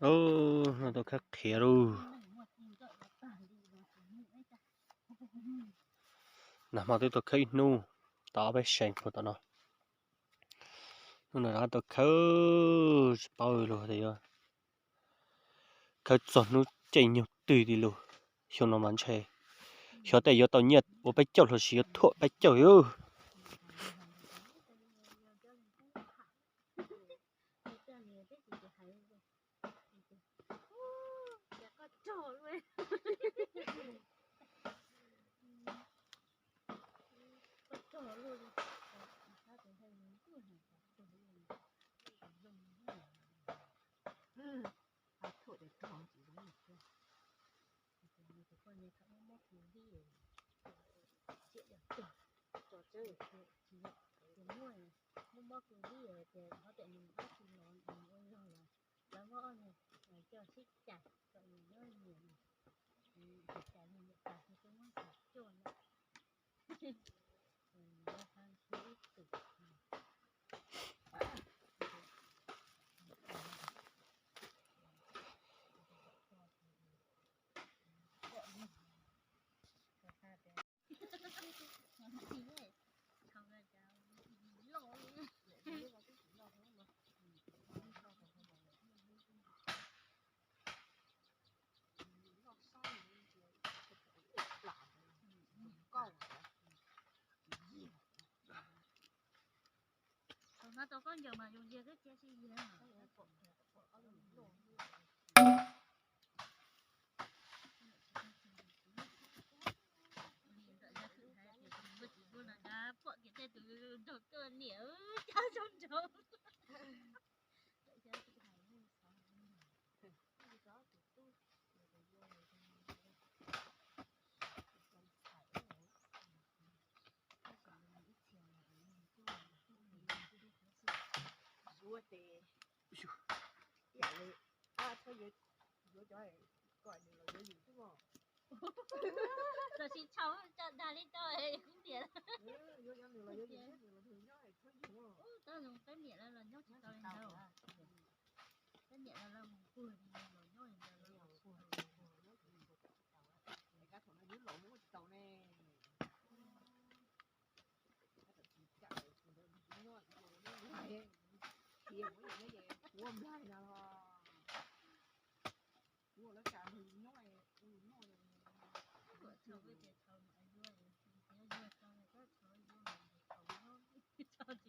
Ub, no tau khawb qhiav lauj. Nag hmo twb tau khawb ib hnub, tau ob peb seev puag tom no. Hnub no rov qab tau khawb, tsis paub lus tias yuav khawb txog hnub caij nyoog twg li lauj. Xyoo no mas ntshe xyov tej yuav tau nyiaj ua peb caug los sis yuav thuam peb caug lauj. Muaj mob covid tias ho tias nws dab tsi los nws ua zog los lawv muab ob niag coj sib cais kom nws nyob nyias, sib cais nws niam tais xwb muab nws coj na. Thaum no tau koj ncaws mas zoo ntsia koj cia sib yiag. Ua li ntawm yog khwm hais tias tus ua tsis dua los nrad pom kiag tej tus nraug tuaj niam cab zoo nraug. Yuav tes, ib yam li, a, txhob yuav, yuav cov kom nws los yuav yus xwb mog. Los sis tshau coj dag li coj kub niam. Yuav cov nws los yuav yus xwb, nws los nws nyob txhob yus mog. Ub, tau zoo peb niam lawv los nyob tsis tau li ntawd. Peb niam lawv los mus puag los nyob li ntawd los puag. Kab thaum no yus los muab tsis tau ne. Ua nplaig no los ua lawv kas nws nyob, ua noj. Kuv thaum peb tias thaum yuav, yuav tau koj thaum yuav thaum nyob, tsis yuav,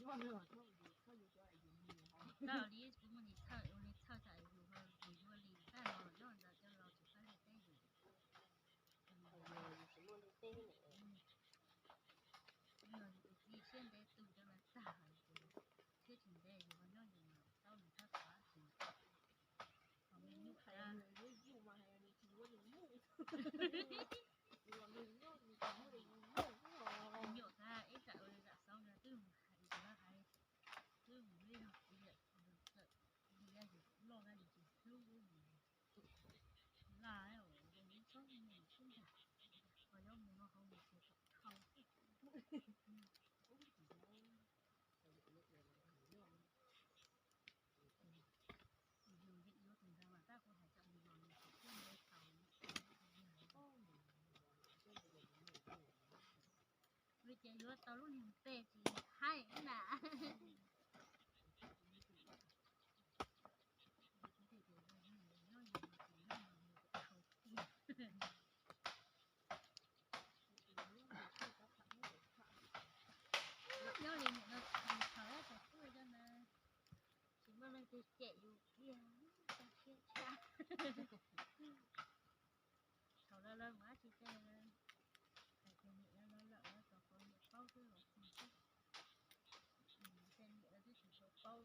nyob thaum peb hais Txawm li kuv muaj niam txhawj, ua li txhawj tas yus ho yus yuav li tag los nyob ntawd coj los tsis pab li teb yus. Yog yus tus txiv siab ntev tu cov lawv tag, thiab tsis ntev yus ho nyob yus tau nws thab tau tsis. Nyuam qhuav ib tsam ua zam xauv no twb mus hais, twb mus li no, yus loj na yus tsis hlub lub mus laj, txhob mus xub ntag, ho nyob mus no ho mus tias kom thau xwb. Yus yeej yuav tus ntawd mas tab kuv hais kom nws los nws tsis thiab nws tau. Vim ces yuav tau lub niag npe tsis haib na. Nyob li nim no thaum tab tom tuaj cov ntawd tsis muaj leej twg cem yus kiag, tag siab tshaj. Thaum lawv lawv mus dab tsi ces hais tias niam lawv lawm lawv tau qhov niam paub xwb los xij xwb. Tej niam lawv twb tsis tshua paub,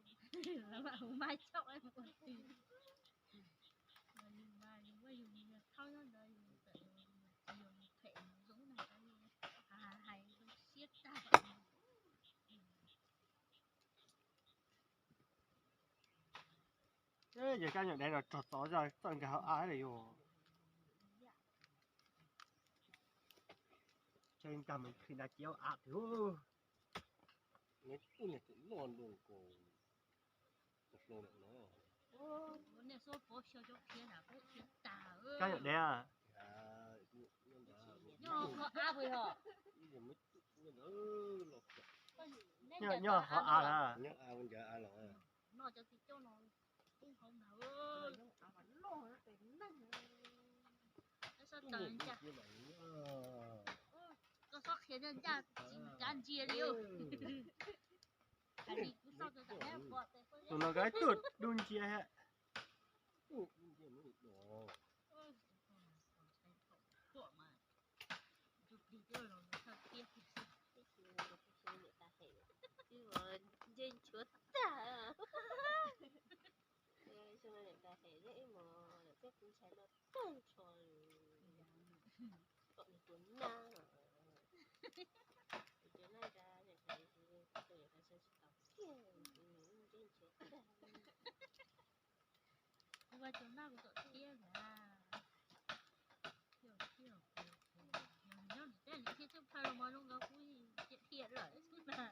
lawv mam hu Maiv Choj mus ua twg. Yus mas yus muaj yus niag thaub nyob ntawd yus txawm tsis yog mus phem mus zoo na, hais zoo siab tag. Ces kab nyuam dais no rog txov zoj txawj nkag hauv av li yus. Nkag mus khi na cia av twg. Neb tus loj nroo nkaus tus hlau lawm no. Kab yam dev. Nyob qhov av, nyob qhov av lawm. Nyob av ncav av lawm. Koj txhob qhia ncaj ncaj, tsis kav ntsia li. Tus no kav tuaj dub nciab thiab. Nce nchuav tag. Xyoo no niam tais hem zeb ib mos lawm thiab kuv ntshai no tag nrho. Kom nws tua nab, tua nab nrad niam tais, tua niam tais sawv tsis tau kiag, nce nchuav tag. Kuv ua cov nab kuv tom thiab ntag. Yog thiaj, yog nyob nws tej nws thiaj txawj phaj los mov zoo nkaus kuv dhia lawm xwb na.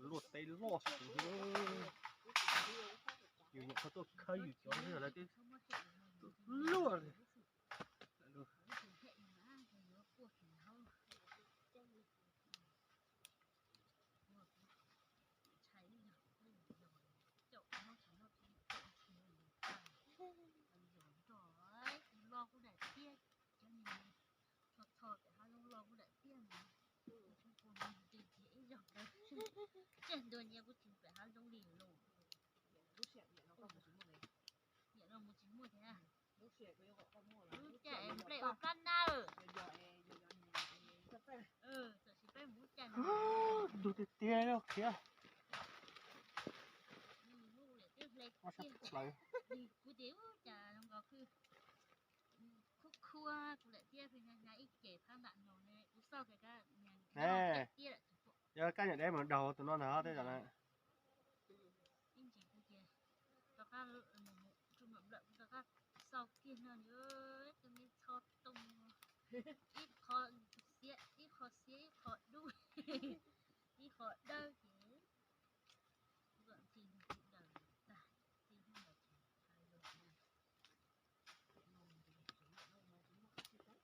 Luaj teb loj xwb. Yus nyuam qhuav tuaj khawb yus cov lawv twb luaj li. Txho txho pem hav zoov los kuj daim tiaj no. Tseg ntua nyias kuj tsis pem hav zoov li lauj. Niam no mus tsis muaj thiab. Lub caij es nplej ua plab nab lawm. Tam sim peb mus lub caij no. Ntug tiag tiag khiav. Kuv ces ua cas zoo nkaus khwb khub khub kuv daim tiaj pheej hnyav ib ce phab ntam no ne, kuv xauj kiag kab, yog kab nyuam dev mus daug tus no ntag tej zaum na. Ib ntsis kuv ces rov qab, tsuj nplawm kuv rov qab xauj kiag no, tus me txho too, ib qho xiav ib qho xiav ib qho dub, ib qho dawb ces kuv kom ntxig ntug kuv daws tag, ntxig hnub ntawd ces hais lus na. Kuv thua kuv lawv ua koj ntses, kuv thaiv ntses, muab ib tug kab nyam ntses nqos ib tug kab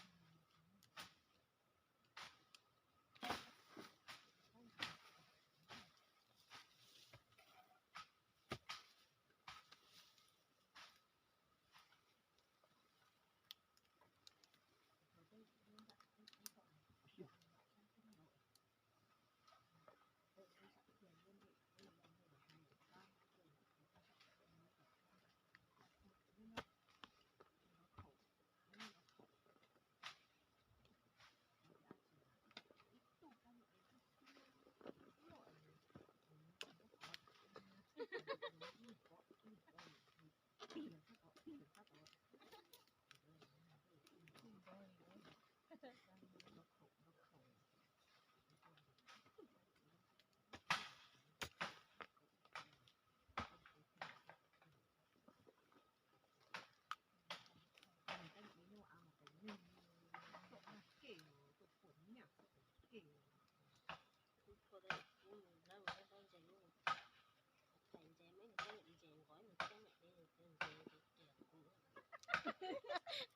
nyam dev, ntses ntses kuv.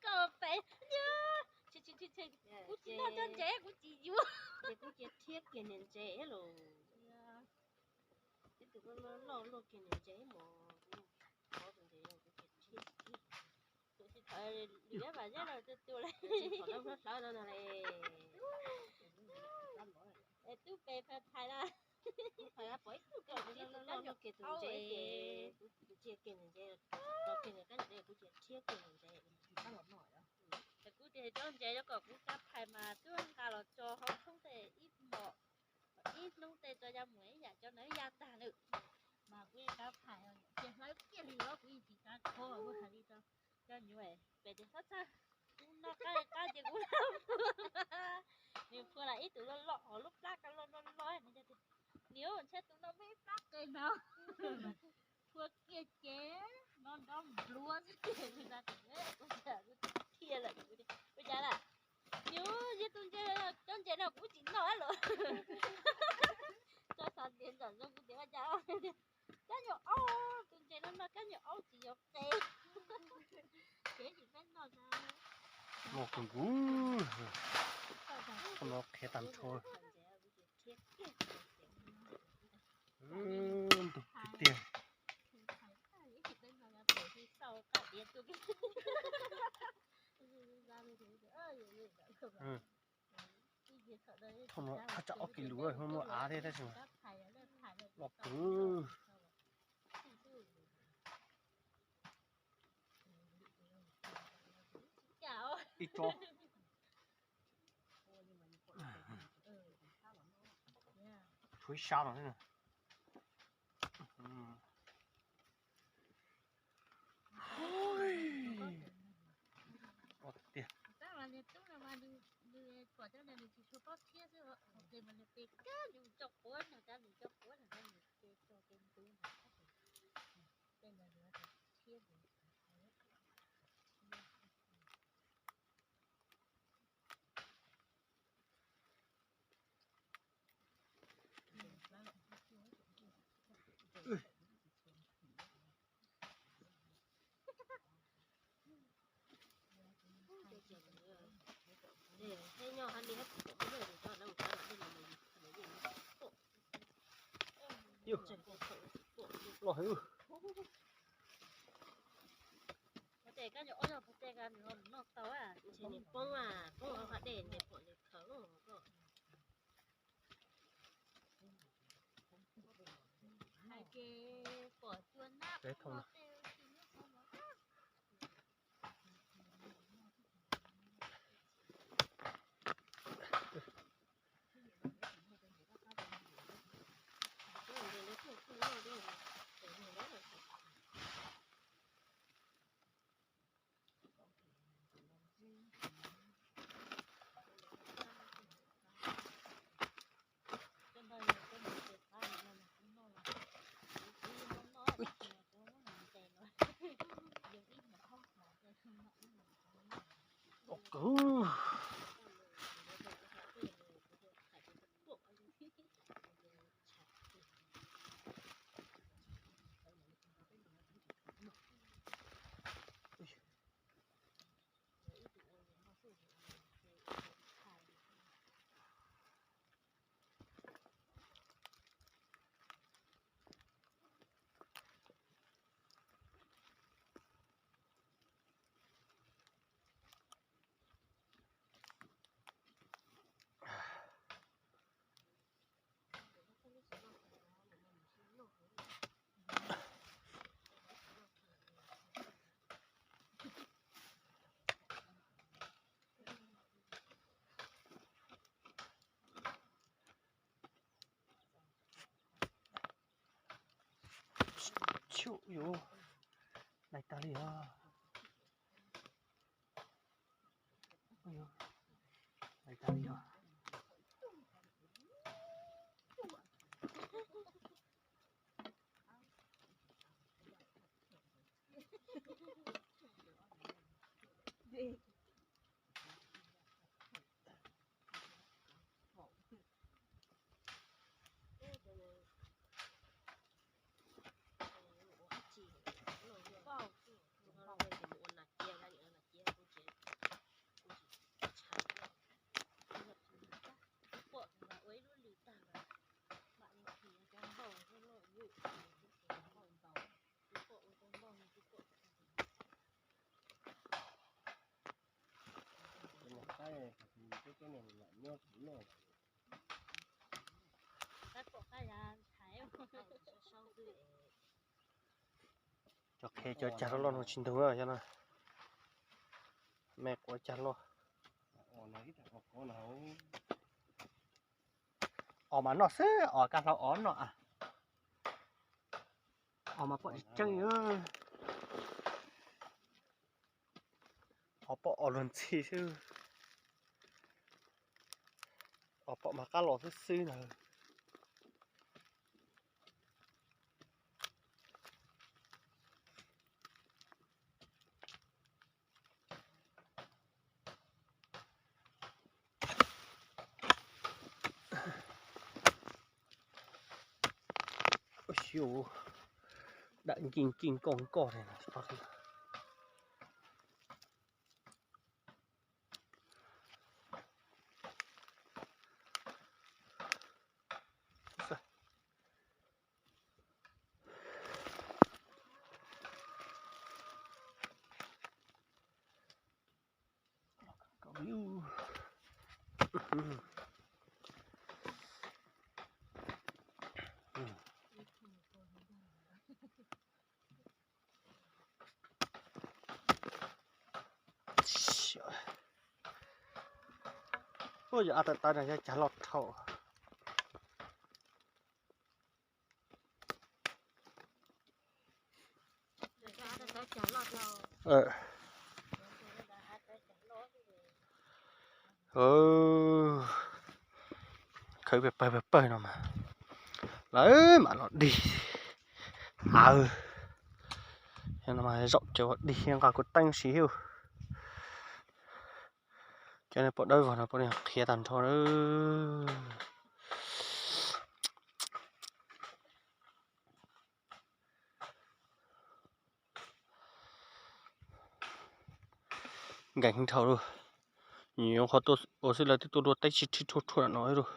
Koj pem, kuv tsis noj cov ntses kuv tsis yuav. Ces kuv cia rhiab kiag niag ntses lawm. Ib tug loj loj luaj kiag niag ntses mos, kuv tus ntses kuv cia rhiab kiag. Tus sib tham lwm yab vam yab los tus tus lawm, tsis pom dab hlawv no no le. Es tub pes phais phais na. Phais pom ib tug loj loj luaj kiag tus ntses ces kuv cia kiag niag ntses, tau kiag niag kab nyam dev kuv cia rhiab kiag niag ntses. Ces kuv tias cov ntses cov kom kuv kab phais mas twb nqa los tso hauv tshoob tej ib hmos, ib hnub Tso ya mus ib yam cov ntawd ya tag lawm. Mas kuv yeej qab phais, ces hlawv kiag li los kuv yeej tsis qab kho, kuv hais li rau cov nyuam pem tias txhob txhawj, kuv noj qab qab ces kuv nws phua los ib tug loj loj hos lub plab ka loj loj loj, nws tias, niam, ntshe tus no muaj ib plab qe no. Phua kiag ces no nrov npluav xwb ces kuv tias, ua cas lawm, ua cas lawm? Niam, yog tus ntses, cov ntses no kuv tsis noj los. Tso xav tias nram zoo kuv tias ua cas, kab nyuam aub, tus ntses no noj kab nyuam aub tsis yog qe. Ces tsis peb noj. Noj kawg nkaus, no qhiav tag nrho. Ntug tiag tiag. Thaum no thaj tsam ob kis lus, muaj av thiab tab sis mas loj kawg. Ib tsob. Tshuav ib sab no xwb. Tiag. Loj heev. Pov tes kab nyuam aub yog pov tes nws noj tau, ntshe nws poob, poob hauv qab dej ntes pom nws khaws. Hais ces pom cua nab poob hauv tej. Tsuj yuv, lais tag li os. Lais tag li os. Cov qhe cov cag loj loj no tsis ntug xyov na. Me quav cag loj. Os mas noj xwb, os kaj hlau os noj. Os mas pom tseeb, os pom os luag ntxhi xwb. Os pom mas qab los xwb xwb ntag. Dam nkij nkij nkoj nkoj. Ua yog av tawv tawv no yog cag loj dhau. Khawb pawg pawg pawg no mas lawv mam los dig. Aws, no mas zaum ces ua dig nqa kuv teeb siv. Cov nej pom dawb vog no pom nej qhiav tag nrho na. Nkees dhau lawm. Nyuam qhuav tuaj ua xwb lawv twb tuaj dua teb tsis thib thuaj thuaj no lawm.